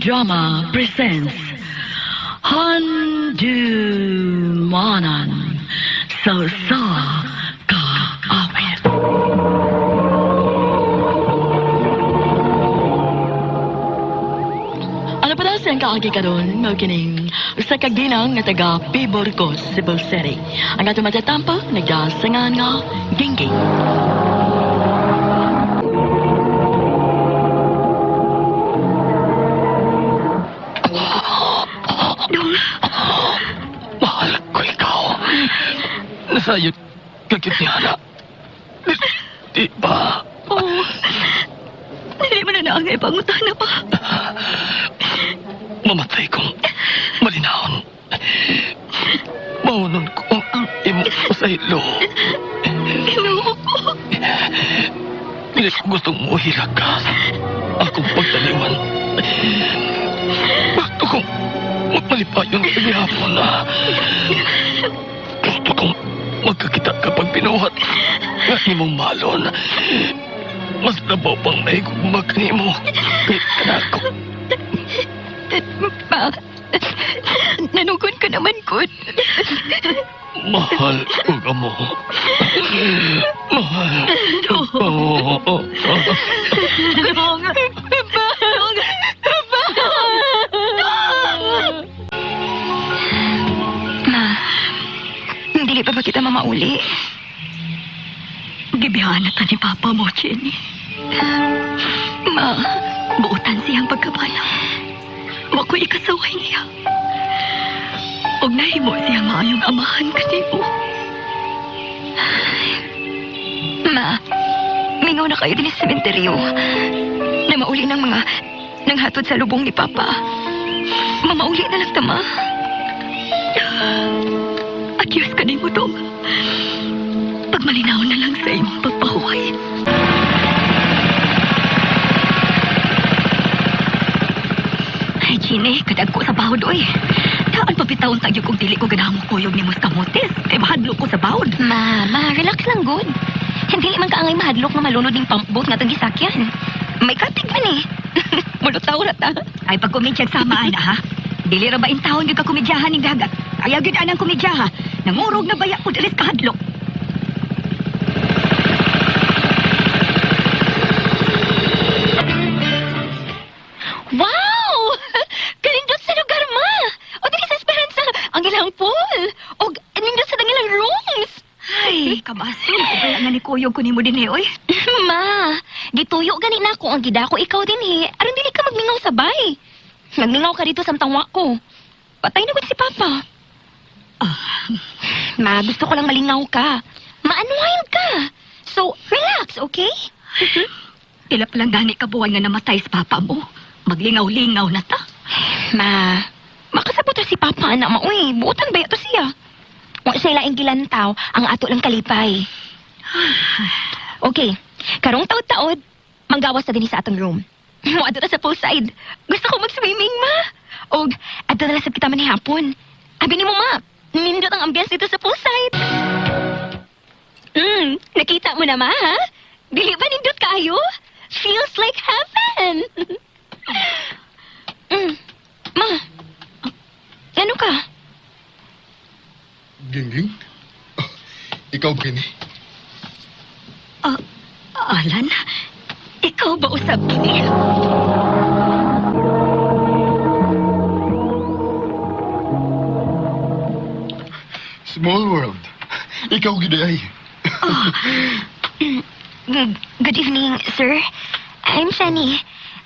Drama presents Handumanan sa Sa Kaawit. Ano pa daw siyang kaagi karon mao kining usa ka ginang nga taga P. Burgos, Cebu City. Ang atong matatampo nagasangan nga Gingging. Dong, Mahal ko ikaw. Nasayod ka gyud ni Ana. Di, di ba? oh. Dili man na na ang ipangutana pa. Mamatay kong malinahon. Maunon ko ang imo sa ilo. Ginoo ko. Hindi ko gustong muhila ka sa akong pagtaliwan. Gusto kong magmalipayon sa gihapon na. Gusto kong magkakita kapag binuhat nga imong malon. Mas labaw pang naigugma kanimo kay kanako. Pa, nanugon ka naman, good. Mahal ko ka mo. Mahal ko ka mo. Dong! Dong! Dong! Ma, hindi pa ba kita mamauli? Gibihan na ta ni Papa mo, Jenny. Ma, Buotan siyang pagkabana. Wa ko'y ikasaway niya. Og nahimo siya maayong amahan kanimo. Ma, mingaw na kayo din sa sementeryo. Na mauli ng mga nanghatod sa lubong ni Papa. Mamauli na lang tama. Adyos kanimo, Dong. Pagmalinaw na lang sa imong pagpahuway. Ay, Gine, kadag ko sa bahod, oy. Daan pa bitawon tagyog kung dili ko ganahan mo kuyog ni Mus Kamotes. Kay mahadlok ko sa bahod. Ma, ma, relax lang, good. Hindi man kaangay mahadlok nga malunod ning pump boat nga itong gisakyan. May katig man eh. Mulutaw na ta. Ay, pag kumidyag sama, ana, ha? Dili ra ba in taon yung kakomedyahan ning dagat? Ayaw gyud anang komedya, ha? Nangurog na baya ko dilis kahadlok. Wow! Kanindot sa lugar, ma! O dili sa Esperanza, ang ilang pool! O nindot sa ilang rooms! Ay, kabaso. Ubaya nga ni kuyog ko nimo dinhi, oy. Ma, gituyo gani na ako ang gidako ikaw din eh. Aron dili ka magmingaw sabay. Magmingaw ka dito samtang wa ko. Patay na gud si Papa. Ah, Ma, gusto ko lang malingaw ka. Ma-unwind ka. So, relax, okay? Pila pa lang gani ka buwan nga namatay sa papa mo. Maglingaw-lingaw na ta. Ma, makasabot ra si Papa anak ma. Uy, buotan ba to siya? Wa siya laing gilantaw, ang ato lang kalipay. Okay, karong taod-taod, manggawas na din sa atong room. Moadto ta sa poolside. Gusto ko mag-swimming, ma. Og adto na lang sab kita man hapon. Abi nimo, ma. Nindot ang ambience dito sa poolside. Nakita mo na, ma, ha? Dili ba nindot kaayo? Feels like heaven. Ma. Ano ka? Gingging? Oh, ikaw, Gini. Ah, Alan, ikaw ba usab kini? Small world. Ikaw, gid ay. Good evening, sir. I'm Shani,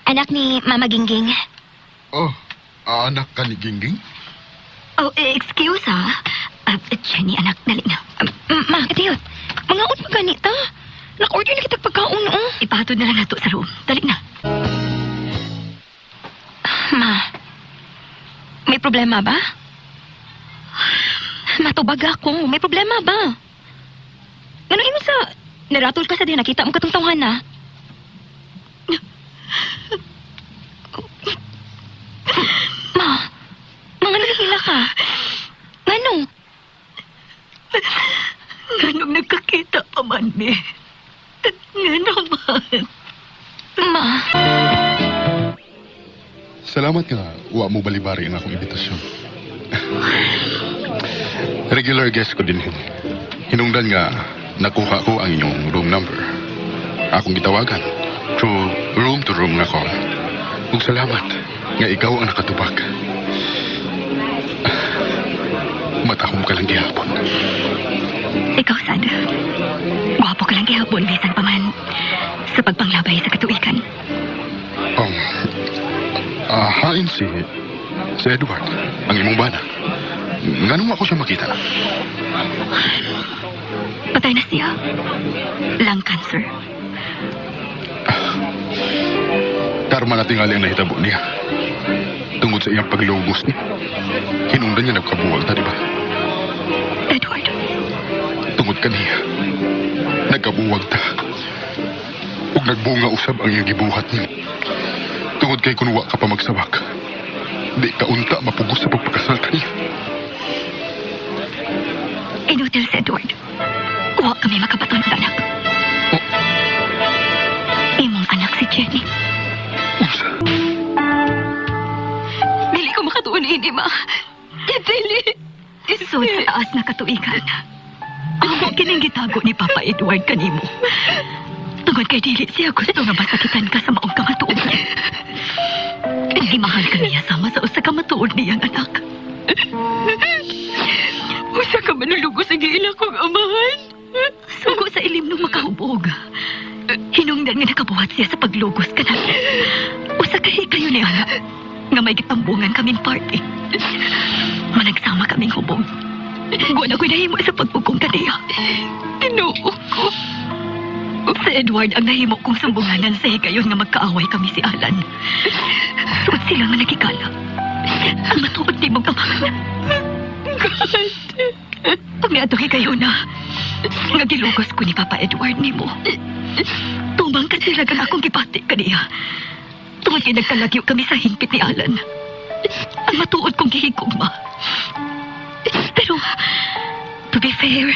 anak ni Mama Gingging. Oh, anak ka ni Gingging? Oh, eh, excuse ha. Ah, Jenny, anak, dali na. Ma, katiyot. Mga ut pa ganita. Naka-order na kita pagkaon, oh. Ipahatod na lang nato sa room. Dali na. Ma, may problema ba? Matubag ako. May problema ba? Ano imo sa... Naratol ka sa di nakita mo katong tawhan na. Ma, mga nagihila ka. Ngano? Nganong nagkakita pa man mi. Ngano man. Ma, Salamat nga wa mo balibari ang akong imbitasyon. Regular guest ko din. Hinungdan nga nakuha ko ang inyong room number. Akong gitawagan through room to room nga call. Ug salamat nga ikaw ang nakatubag. Matahom ka lang gihapon. Ikaw, sad. Gwapo ka lang gihapon, bisan pa man sa pagpanglabay sa katuikan. Hain si Edward, ang imong bana. Nganong ako siya makita? Patay na siya. Lung cancer. Karma na tingali ang nahitabo niya. Tungod sa iyang paglugos niya. Hinungdan niya nagkabuwag ta, di ba? Edward, Tungod kaniya, nagkabuwag ta. Ug nagbunga usab ang iyang gibuhat niya. Tungod kay kunwa ka pa magsabak. Di ka unta mapugos sa pagpakasal kaniya. inutil si Edward. Wa kami makabaton sa anak. Imong anak si Jenny. Unsa? Dili ko makatuon ini, ma. Dili. So, sa taas na katuigan. Amo kining gitago ni Papa Edward kanimo. Tungod kay dili siya gusto nga masakitan ka sa maong kamatuod. Hindi mahal ka niya sama sa usa ka matuod niyang anak. Usa ka manulugo sa giila kong amahan. Sugo sa ilim nung makahubog. Hinungdan nga nakabuhat siya sa paglugos kanang. Usa kahi kayo ni anak nga may gitambungan kaming party. Managsama kaming hubog. Buwan ako'y nahimo sa pagpugong kaniya. Tinuo ko. Si Edward ang nahimo kong sumbunganan sa higayon nga magkaaway kami si Alan. Suot sila nga nagkikala. Ang matuod ni mong amahan. God. Pag niadto kayo na, nga gilugos ko ni Papa Edward nimo. Tumang ka sila ang akong gipati kaniya. Tungod kay nagkalagyo kami sa hingpit ni Alan. Ang matuod kong gihigugma. Pero, to be fair,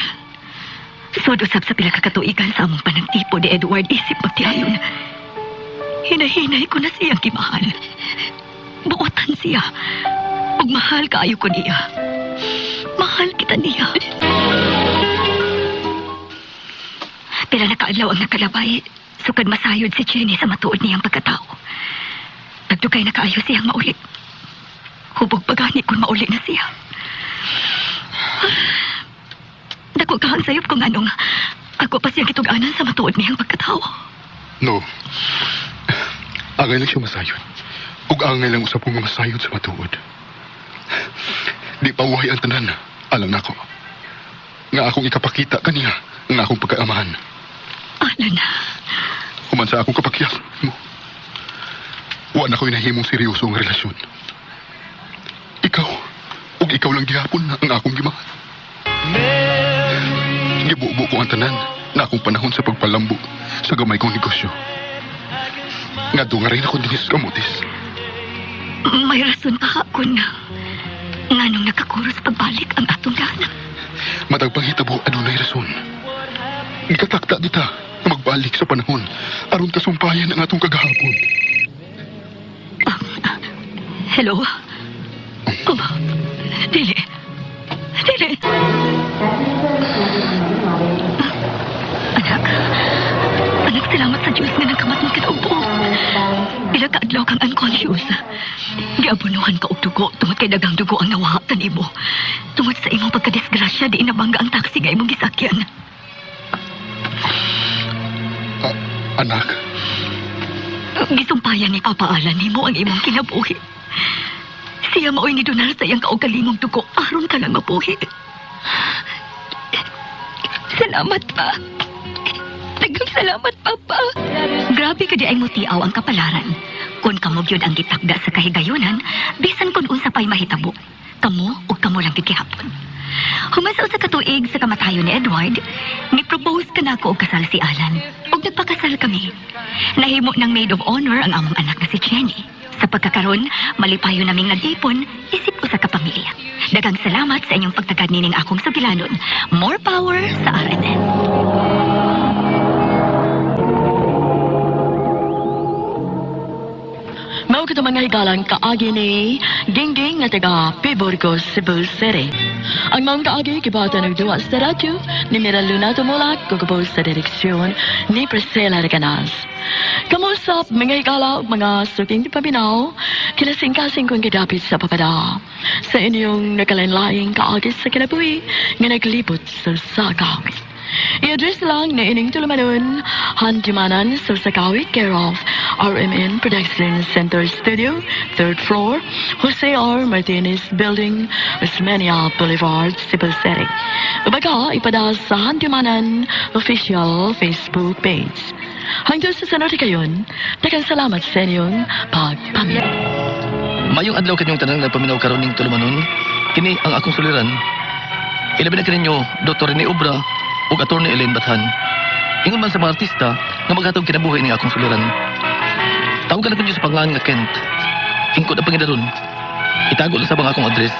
sud usab sa pila ka katuigan sa among panagtipo ni Edward isip magtiayon. Hinahinay ko na siyang gimahal. Buotan siya. Ug mahal kaayo ko niya. Mahal kita niya. Pila na kaadlaw ang nakalabay, sukad masayod si Jenny sa matuod niyang pagkatao. Nagdugay na kaayo siyang mauli. Hubog pagani kung mauli na siya. Dako kahang sayop kung anong ako pa siyang gituganan sa matuod niyang pagkatao. No. Angay lang siya masayod. Ug angay lang usap kong masayod sa matuod. Di pa uhay ang tanan. Alam nako. Nga akong ikapakita kaniya ang akong pagkaamahan. Alan, Human sa akong kapakyas mo. Wa na ko'y nahimong seryoso ang relasyon. Ikaw, ug ikaw lang gihapon na ang akong gimahal. Gibubo ko ang tanan na akong panahon sa pagpalambo sa gamay kong negosyo. Nga nga rin ako dinis kamutis. may rason pa ako na nganong nakakuros pagbalik ang atong dana. Matag panghitabo adunay rason. Gikatakta dita nga magbalik sa panahon aron kasumpayan ang atong kagahapon. Hello? Kuma. Dili. Dili. Anak. Anak, salamat sa Diyos nga nagkamatong ka na og buo. Pila ka adlaw kang unconscious. Giabunuhan ka og dugo tungod kay dagang dugo ang nawaha kanimo. Tungod sa imong pagkadisgrasya, di nabangga ang taxi nga imong gisakyan. Ah, anak, Gisumpayan ni Papa Alan nimo ang imong kinabuhi. Siya maoy ni Donal sa iyang kaugalingong dugo aron ka lang mabuhi. Salamat pa. Daghang salamat, Papa. Grabe ka di ay mutiaw ang kapalaran. Kung kamo gyud ang gitakda sa kahigayunan, bisan kung unsa pa'y mahitabo. Kamo ug kamo lang gyud gihapon. Human sa usa ka tuig sa kamatayon ni Edward, ni-propose ka nako og kasal si Alan. Ug nagpakasal kami. Nahimo ng maid of honor ang among anak na si Jenny. Sa pagkakaron, malipayo naming nag-ipon, isip usa ka pamilya. Daghang salamat sa inyong pagtagad nining akong sugilanon. More power sa RNN. Mao kato mga higalang kaagi ni Gingging nga taga P. Burgos, Cebu City. Ang mga kaagi gibata ng duwa sa radyo ni Mira Luna Tumulak, gugubos sa direksyon ni Priscilla Reganas. Kamusap mga higala ug mga suking paminaw, kinasing-kasing kong gidapit sa papada. Sa inyong nagkalain-laing kaagi sa kinabuhi nga naglibot sa sakawit. I-address lang na ining tulumanon, Handimanan sa Sakawit, care of RMN Production Center Studio, third floor, Jose R. Martinez Building, Osmeña Boulevard, Cebu City. Ubaga, ipada sa Handimanan official Facebook page. Hanggang sa sunod kayon, daghang salamat sa inyong pagpaminaw. Mayong adlaw kanyong tanan nga paminaw karon ning tulumanon, kini ang akong suliran. Ilabi na kaninyo Dr. Rene Obra ug Attorney Elaine Bathan. Ingon man sa mga artista nga maghatog kinabuhi ning akong suliran. Tawagan ako niyo sa pangalan nga Kent. Ingkod ang pangidaron. Itago lang sa mga akong address.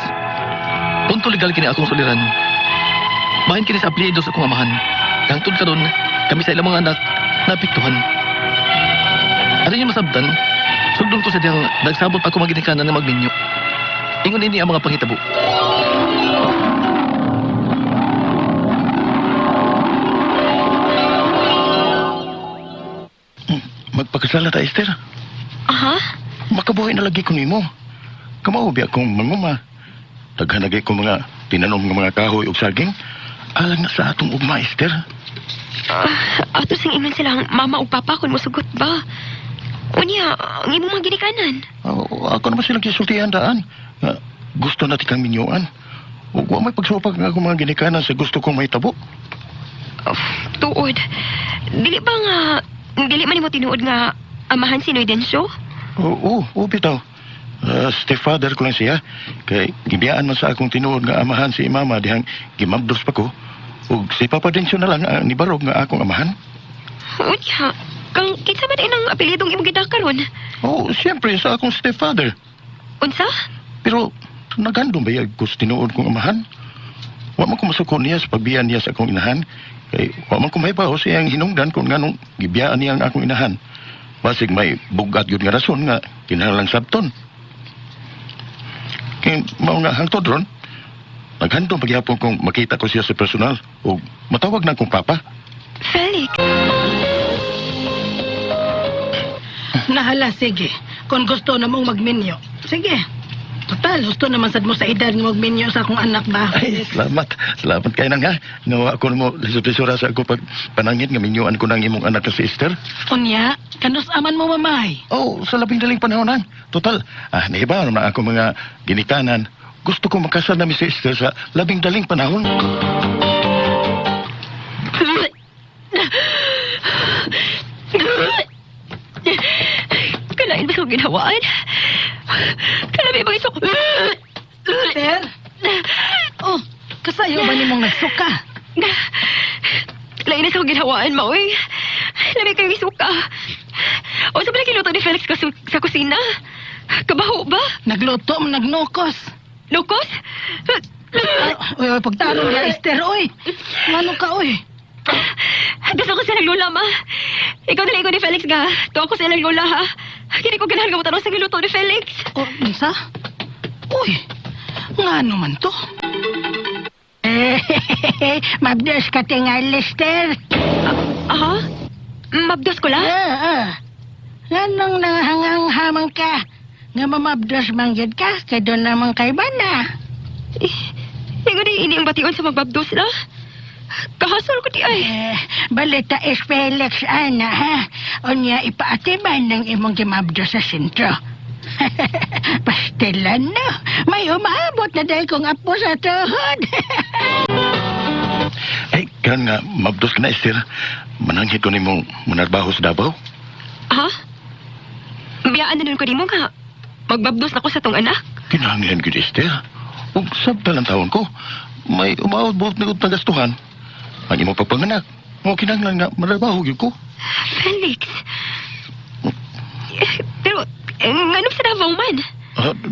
Punto legal kini akong suliran. Bahin kini sa apelyido sa akong amahan. Hangtod karon kami sa ilang mga anak naapektuhan. Ano niyo masabtan? Sugdon ko sa diyang nagsabot ako maginikanan nga magminyo. Ingon ini ang mga panghitabo. Magpakasal na ta, Esther. Aha? Makabuhi na lagi ko nimo. Kamao biya kong manguma. Daghan lagi ko mga tinanom nga mga kahoy ug saging. Alang na sa atong ugma, Esther. Ato sing ingon silang mama ug papa kung mosugot ba. Unya, ang imong mga ginikanan. Oh, ako naman silang gisultihan daan. Nga, gusto na tikang minyuan. Ug wa may pagsupak nga akong mga ginikanan sa gusto kong mahitabo. Tuod. Dili ba nga dili man nimo tinuod nga amahan si Noidencio? Oo, oo, bitaw. Stepfather ko lang siya. Kay gibiyaan man sa akong tinuod nga amahan si mama dihang gimabdos pa ko. Ug si Papa Dencio na lang ang nibarog nga akong amahan. Unya, kang kinsa man inang apelyidong imong gidakaron? Oh, siyempre sa akong stepfather. Unsa? Pero nagandong ba ko sa tinuod kong amahan? Wa man ko masuko niya sa pagbiya niya sa akong inahan. Kay wa man ko mahibaw sa iyang hinungdan kung nganong gibiyaan niya ang akong inahan. Basig may bugat yun nga rason nga kinahanglan sabton. Kay mao nga hangtod ron, naghandom pagyapon kung makita ko siya sa personal o matawag na akong papa. Felix. Nahala, sige. Kung gusto na mong magminyo, sige. Total, gusto naman sad mo sa edad nga magminyo sa akong anak ba? Ay, salamat. Salamat kayo nang ha. Nawa ko mo lisod-lisura sa ako pag panangit nga minyuan ko ng imong anak na si Esther. Unya, kanus aman mo mamay. Oh, sa labing daling panahonan. Total, nahiba na ako mga ginikanan. Gusto ko makasal na mi si Esther sa labing daling panahon. Kalain ba sa ginawaan? Kalabi ba isok? Sir? Oh, kasayo ba nimong nagsuka? Lain na sa ginawaan, maoy. Labi kayo isuka. O sa pala kiluto ni Felix sa kusina? Kabaho ba? Nagluto mo, nagnukos. Lukos? Ay, oy, oy, pagtarong na, Esther, oy. Ngano ka, oy? Gusto ko silang lola, ma. Ikaw na ko ni Felix nga. Tuwa ko silang lola, ha? Kini ko ganahan nga mo sa giluto ni Felix. Oh, unsa? Uy, ngano man to? Mabdos ka tingal, Lester. Aha? Mabdos ko lang? Oo. Nganong nangahangang hamang ka? Nga mamabdos mangyad ka, kay doon naman kay bana. Eh, Ikaw na ini ang bation sa magbabdos la. Kahasol ko di ay. Eh, balita is Felix, ana, ha? Unya, ipaatiman ng imong gimabdos sa sentro. Pastilan no. May umaabot na dahil kong apo sa tuhod. Ay, karon nga, mabdos ka na, Esther. Mananghid ko nimong munarbaho sa Davao. Ha? Biyaan na nun ko di mo nga. Magbabdos na ko sa tong anak. Kinahanglan gyud, Esther. Ug sabta lang taon ko. May umaabot na gud gastuhan. Ang imong pagpanganak. Mo kinahanglan nga manarbaho gyud ko. Felix. Eh, pero, nganong sa Davao man?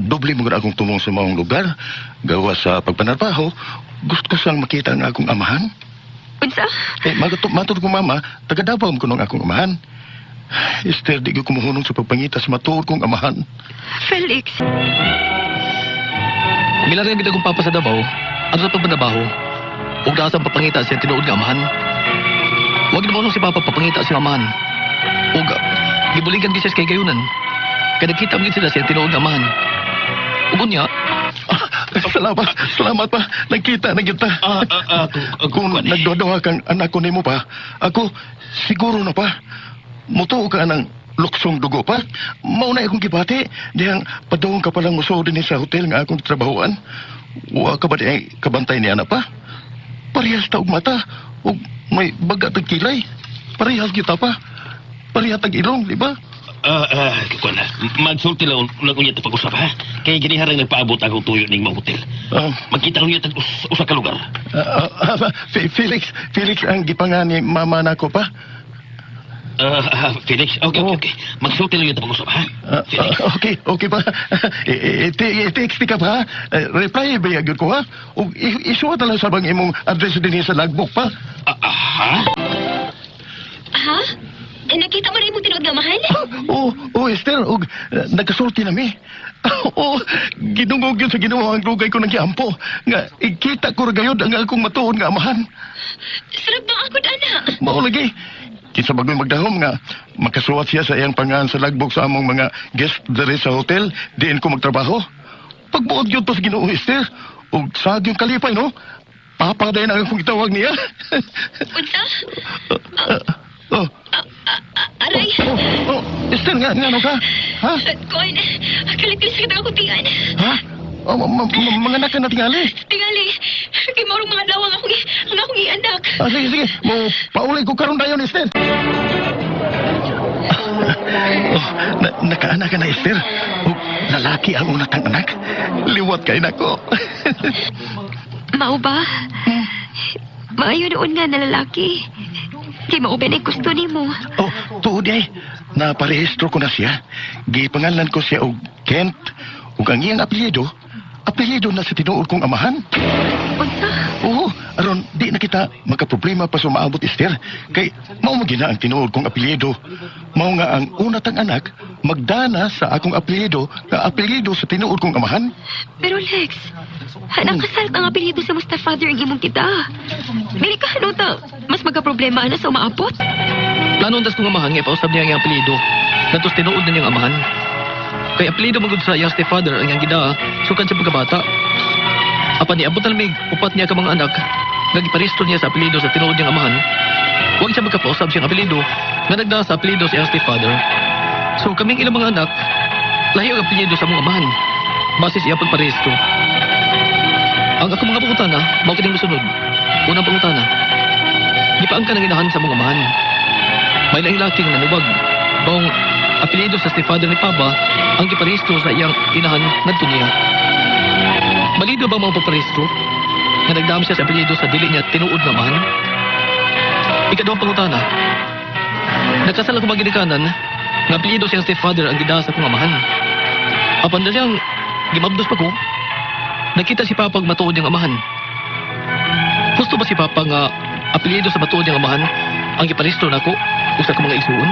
Doble mo gud akong tumong sa maong lugar. Gawa sa pagpanarbaho, gusto ko sang makita ang akong amahan. Unsa? Eh, matod ko mama, taga Davao man kuno ang akong amahan. Esther, di ko kumuhunong sa pagpangita sa matuod kong amahan. Felix, Milarga gid akong papa sa Davao, ano sa pagpanabaho, ug dasan papangita siya tinuod nga amahan. Wag na mo si papa papangita siya amahan. Ug gibuligan gid siya sa kayunan. Kay nagkita man gid sila siya tinuod nga amahan. Ug unya, Salamat, salamat pa. Nagkita na kita. Kung nagduha kang anak ko nimo pa, ako siguro na pa. Mutuo ka ng luksong dugo pa. Mauna akong gibati. Diyang padung ka palang musuod din sa hotel nga akong trabahoan. Wa ka ba di ay kabantay niya na pa? Parehas ta og mata. Og may baga tag kilay. Parehas kita pa. Parehas tag ilong, di ba? Kuan na. Magsulti lang lang unya ta pag-usap ha. Kay gani harang nagpaabot akong tuyo ning mga hotel. Magkita lang unya tag usa ka lugar. Felix, Felix ang gipangan ni mama nako pa. Felix, okay. Magsulti lang unya ta pag-usap ha. Felix. Okay, okay pa. I-text ka pa, ha? Reply ba gyud ko, ha? Ug isuwat na lang sa bang imong address din sa logbook pa. Ha? Ha? Eh, nakita mo na imong tinuod nga mahal? Oh, Esther, ug nagkasulti na mi. Oh, gidungog yun sa Ginoo ang lugay ko ng giampo. Nga ikita ko ra gayud ang akong matuod nga amahan. Sarap ba ako ana? Mao lagi. Kinsa bagong magdahom nga makasuwat siya sa iyang pangan sa logbook sa among mga guest diri sa hotel, diin ko magtrabaho. Pagbuot gyud to sa Ginoo, Esther. Ug sa yung kalipay no. Papa dayon ang akong gitawag niya. Unsa? Oh, Aray. oh, Esther nga ngano ka? Ha? Kuan, kalit sakit ako tingan. Ha? Oh, mga anak ka na tingali. Tingali, kay maurong mga lawang akong ang akong gianak. Ah, sige, sige. Mo pauli ko karon dayon, Esther. Oh, nakaanak ka na, Esther. Oh, lalaki ang una kang anak. Liwat kay nako. Mao ba? Maayo noon nga na lalaki. Kay mao ba na gusto nimo? Oh, tuod ay. Naparehistro ko na siya. Gipangalan ko siya og Kent. Ug ang iyang apelyido, apelyido na sa tinuod kong amahan. Unsa? Oo, aron di na kita magkaproblema pa sa maabot, Esther. Kay mao man gina ang tinuod kong apelyido. Mao nga ang una tang anak magdana sa akong apelyido nga apelyido sa tinuod kong amahan. Pero Lex, nakasalt ang apelyido sa mo stepfather ang imong kita. Dili ka hanuta, mas magka-problema na sa umaabot. Plano untas kong amahan nga ipausab niya ang iyang apelyido. Ngantos tinuod na niyang amahan. Kay apelyido man gud sa iyang stepfather ang iyang gidaa sukad sa pagkabata. Apan niabot na lamig upat niya ka mga anak nga giparehistro niya sa apelyido sa tinuod niyang amahan. Huwag siya magkapausab siyang apelyido nga nagdaa sa apelyido sa iyang stepfather. So kaming ilang mga anak, lahi ang apelyido sa among amahan base sa iyang pagparehistro. Ang ako mga pangutana, mao kining mosunod. Unang pangutana, gipaangkan ang inahan sa among amahan. May laing laking nanuwag. Bang apelyido sa stepfather ni Papa ang giparehistro sa iyang inahan ngadto niya. Balido ba mga pagparehistro? Nga nagdam siya sa apelyido sa dili niya tinuod nga amahan? Ikaduhang pangutana. Nakasal ako maginikanan nga apelyido siyang stepfather ang gidaa sa akong amahan. Apan dalyang gimabdos pa ko, nakita si Papa og matuod niyang amahan. Gusto ba si Papa nga apelyido sa matuod niyang amahan ang giparehistro nako ug sa akong mga igsuon?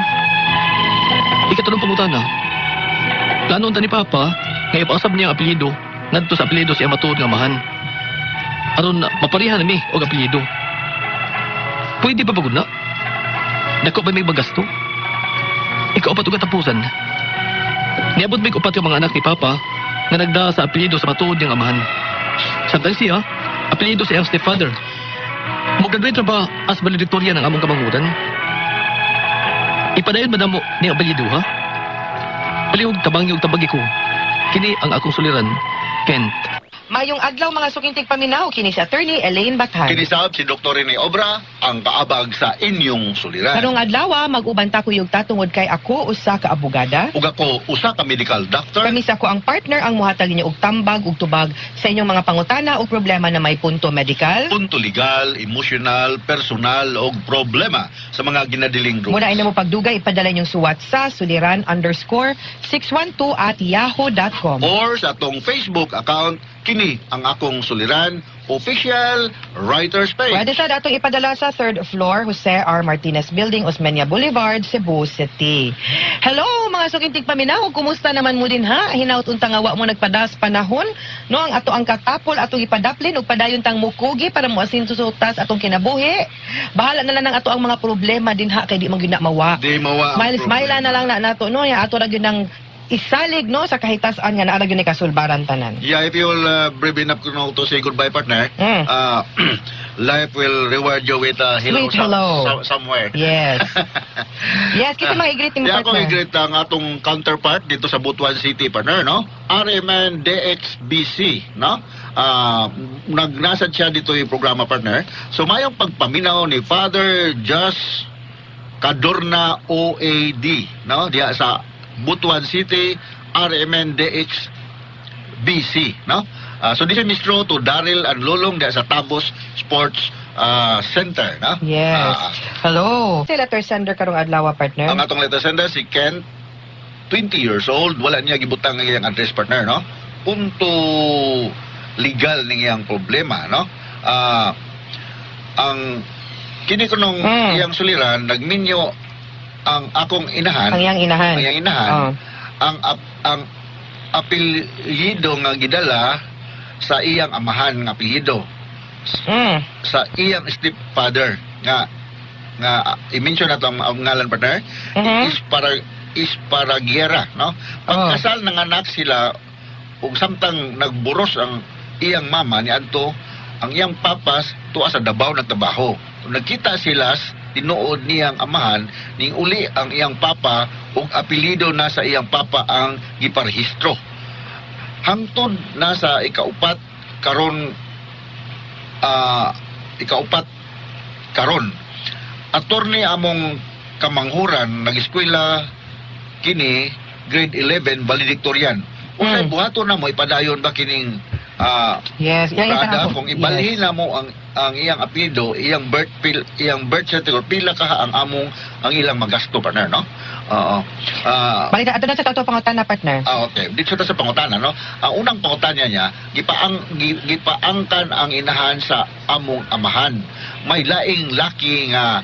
Ikatulong pangutana. Plano unta ni Papa nga ipausab niya ang apelyido ngadto sa apelyido sa iyang matuod nga amahan. Aron mapareha nami og apelyido. Pwede ba pagud na? Dako ba may magasto? Ikaupat og katapusan. Niabot mig upat ka mga anak ni Papa nga nagdaa sa apelyido sa matuod niyang amahan. Samtang siya, apelyido sa iyang stepfather. Mo-graduate ra ba as valedictorian ang among kamanghuran? Ipadayon ba namo ni apelyido ha? Palihog tabangi og tabagi ko. Kini ang akong suliran, Kent. Mayong adlaw mga suking tigpaminaw kini si Attorney Elaine Bathan. Kinisab si Dr. Rene Obra ang kaabag sa inyong suliran. Karong adlaw mag-uban ta kuyog ta tungod kay ako usa ka abogada. Ug ako usa ka medical doctor. Kami sa ako ang partner ang muhatag ninyo og tambag ug tubag sa inyong mga pangutana o problema na may punto medical. Punto legal, emotional, personal og problema sa mga ginadiling drugs. Muna ay namo pagdugay ipadala inyong suwat sa suliran_612@yahoo.com. Or sa atong Facebook account Kini ang akong suliran, official writer's page. Pwede sa atong ipadala sa third floor, Jose R. Martinez Building, Osmeña Boulevard, Cebu City. Hello mga sukintig paminaw, kumusta naman mo din ha? Hinaut untang awa mo nagpadas panahon, no? Ang ato ang katapol atong ipadaplin ug padayon tang mukugi para mo asinsusutas atong kinabuhi. Bahala na lang ang ato ang mga problema din ha kay di man gyud na mawa. Di mawa ang Smile, smile problema. na lang na nato no, ya ato ra gyud nang isalig no sa kahitasan nga naa ra gyud ni kasulbaran tanan. Yeah, if you'll brief enough kuno to say goodbye, partner. Life will reward you with a hello, Sweet hello. Somewhere. Yes. Yes, kita mga i-greet ni Yeah, ako partner. i-greet ang atong counterpart dito sa Butuan City, partner, no? RMN DXBC, no? Nagnasad siya dito yung programa, partner. So, mayong pagpaminaw ni Father Just Cadorna OAD, no? Diya sa Butuan City, RMN DXBC, no? So this is Mistro to Daryl and Lolong diya sa Tabos Sports Center, no? Yes. Hello. Si letter sender karong adlaw, partner. Ang atong letter sender si Ken, 20 years old, wala niya gibutang ang iyang address, partner, no? Punto legal ning iyang problema, no? Ang kini kunong iyang suliran nagminyo ang akong inahan. Ang iyang inahan. Ang iyang inahan. Oh. Ang apelyido nga gidala sa iyang amahan nga apelyido. Sa iyang stepfather nga nga i-mention nato ang ngalan, partner, is para Isparagiera, no? Pagkasal ng anak sila ug samtang nagburos ang iyang mama niadto ang iyang papas tuwa sa Davao nagtrabaho. Nagkita sila tinuod niyang amahan ning uli ang iyang papa ug apelyido na sa iyang papa ang giparehistro. Hangtod na sa ikaupat karon, ikaupat karon. Attorney among kamanghuran, nag-eskwela kini grade 11 valedictorian. Unsay buhaton na mo, ipadayon ba kining Yes, yang isa Prada, ako. kung ibalhin na mo ang iyang apelyido, iyang birth pil, iyang birth certificate, pila ka ang among ang ilang magasto, partner, no? Oo. Balita ato na sa ato pangutana, partner. Ah, okay. Dito ta sa pangutana, no? Ang unang pangutana niya, gipaangkan ang inahan sa among amahan. May laing laki nga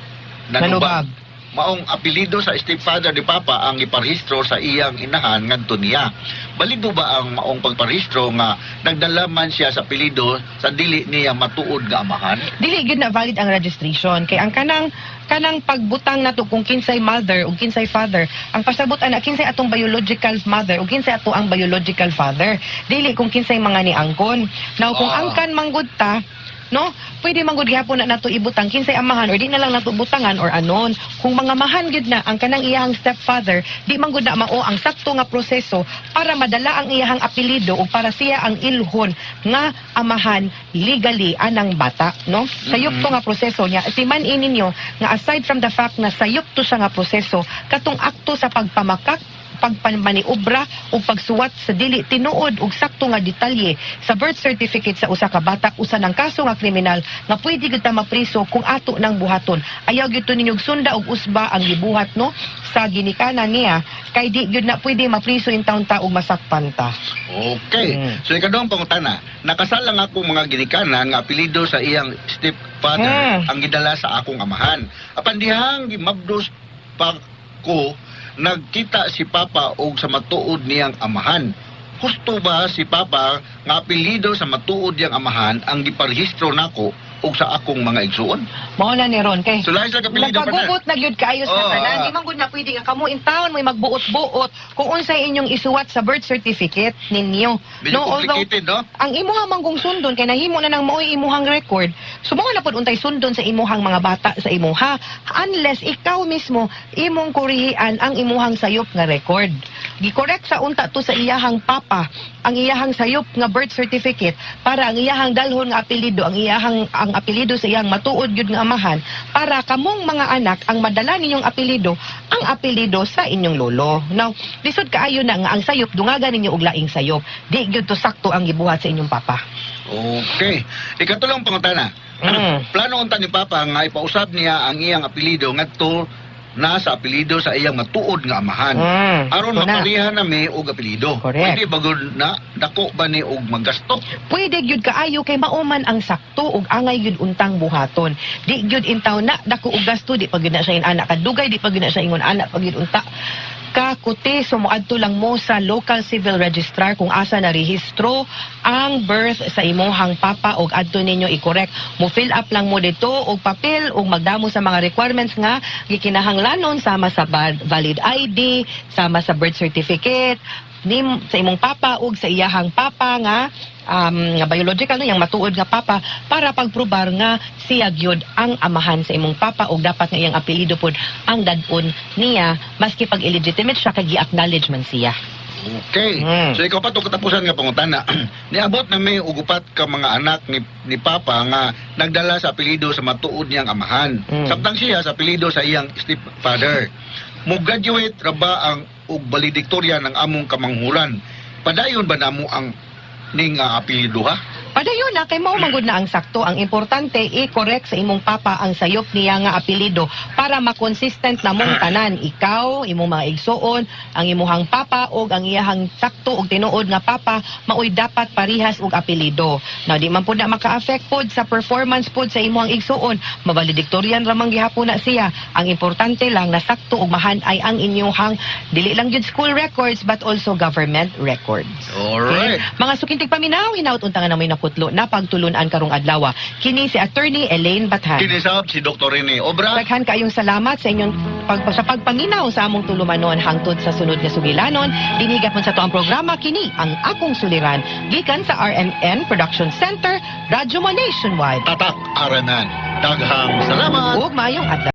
nanubag. Nanubag. Maong apelyido sa stepfather ni Papa ang giparehistro sa iyang inahan ngadto niya. Balido ba ang maong pagparehistro nga nagdala man siya sa apelyido sa dili niya matuod nga amahan? Dili gyud na valid ang registration kay ang kanang kanang pagbutang nato kung kinsay mother ug kinsay father, ang pasabot ana kinsay atong biological mother ug kinsay ato ang biological father, dili kung kinsay mga niangkon. Now kung angkan manggod ta, no, pwede manggod gihapon na nato ibutang kinsay amahan or di na lang nato butangan or anon. Kung mga mahan gyud na ang kanang iyahang stepfather, di manggod na mao ang sakto nga proseso para madala ang iyahang apelyido ug para siya ang ilhon nga amahan legally anang bata, no? Sayop to nga proseso niya. Timan ninyo nga aside from the fact na sayop to siya nga proseso, katong akto sa pagpamakak, pagpamaniobra o pagsuwat sa dili tinuod og sakto nga detalye sa birth certificate sa usa ka bata usa ng kaso nga kriminal nga pwede gyud ta mapriso kung ato nang buhaton. Ayaw gyud to ninyog sunda og usba ang gibuhat, no, sa ginikanan niya kay di gyud na pwede mapriso in taon ta og masakpan ta. Okay. So ikaduhang pangutana, nakasal ang akong mga ginikanan nga apelyido sa iyang stepfather ang gidala sa akong amahan. Apan dihang gimabdos pa ko nagkita si Papa og sa matuod niyang amahan. Husto ba si Papa nga apelyido sa matuod niyang amahan ang giparehistro nako og sa akong mga igsuon? Mao na ni Ron kay So lahi sa apelyido, partner. nagpagugot na gyud kaayo sa tanan. Di man gud na pwede nga kamo in town mo'y magbuot-buot kung unsay inyong isuwat sa birth certificate ninyo. Medyo No, although complicated, no? ang imuha manggong sundon kay nahimo na nang mao'y imuhang record, so mao na pud untay sundon sa imuhang mga bata sa imuha unless ikaw mismo imong kurihian ang imuhang sayop nga record. Gi-correct sa unta to sa iyahang papa ang iyahang sayop nga birth certificate para ang iyahang dalhon nga apelyido, ang iyahang ang apelyido sa iyang matuod gyud nga amahan para kamong mga anak ang madala ninyong apelyido, ang apelyido sa inyong lolo. Now, lisod kaayo na nga ang sayop dungagan ninyo og laing sayop. Di gyud to sakto ang gibuhat sa inyong papa. Okay. Ikatulong pangutana. Plano unta ni Papa nga ipausab niya ang iyang apelyido ngadto na sa apelyido sa iyang matuod nga amahan. Aron Ito na. maparihan nami og apelyido. Correct. Pwede ba gud na dako ba ni og magasto? Pwede gyud kaayo kay mauman ang sakto ug angay gyud untang buhaton. Di gyud intaw na dako og gasto, di pa gyud na siya inana kadugay, di pa gyud na siya ingon ana pa gyud unta. Kakuti, so moadto lang mo sa local civil registrar kung asa na rehistro ang birth sa imuhang papa og adto ninyo i-correct. Mo fill up lang mo dito og papel ug magdamo sa mga requirements nga gikinahanglanon sama sa valid ID, sama sa birth certificate nim sa imong papa ug sa iyahang papa nga biological, no, yang matuod nga papa, para pagprobar nga siya gyud ang amahan sa imong papa ug dapat nga iyang apelyido pod ang dad-on niya maski pag illegitimate siya kay gi-acknowledge man siya. Okay. So ikaw pa to katapusan nga pangutana. Niabot na may og upat ka mga anak ni Papa nga nagdala sa apelyido sa matuod niyang amahan. Samtang siya sa apelyido sa iyang stepfather. Mo graduate ra ba ang og valedictorian ng among kamanghuran? Padayon ba namo ang ning apelyido, ha? Padayon na kay mao man gud na ang sakto. Ang importante, i-correct sa imong papa ang sayop niya nga apelyido para makonsistent na mong tanan, ikaw, imong mga igsuon, ang imuhang papa ug ang iyahang sakto ug tinuod nga papa maoy dapat parihas og apelyido. Now di man pud na maka-affect pod sa performance pod sa imong igsuon. Mavaledictorian ra man gihapon na siya. Ang importante lang na sakto ug mahan-ay ang inyuhang dili lang gyud school records but also government records. Alright. Okay? Mga suking tigpaminaw, hinaut unta nga namoy naputlo na pagtulunan karong adlaw. Kini si Attorney Elaine Bathan. Kini sab si Dr. Rene Obra. Daghan kaayong salamat sa inyong sa pagpaminaw sa among tulumanon hangtod sa sunod nga sugilanon. Dinigat man sa to ang programa, kini ang Akong Suliran, gikan sa RMN Production Center, Radyo Mo Nationwide. Tatak RMN. Daghang salamat. Ug maayong adlaw.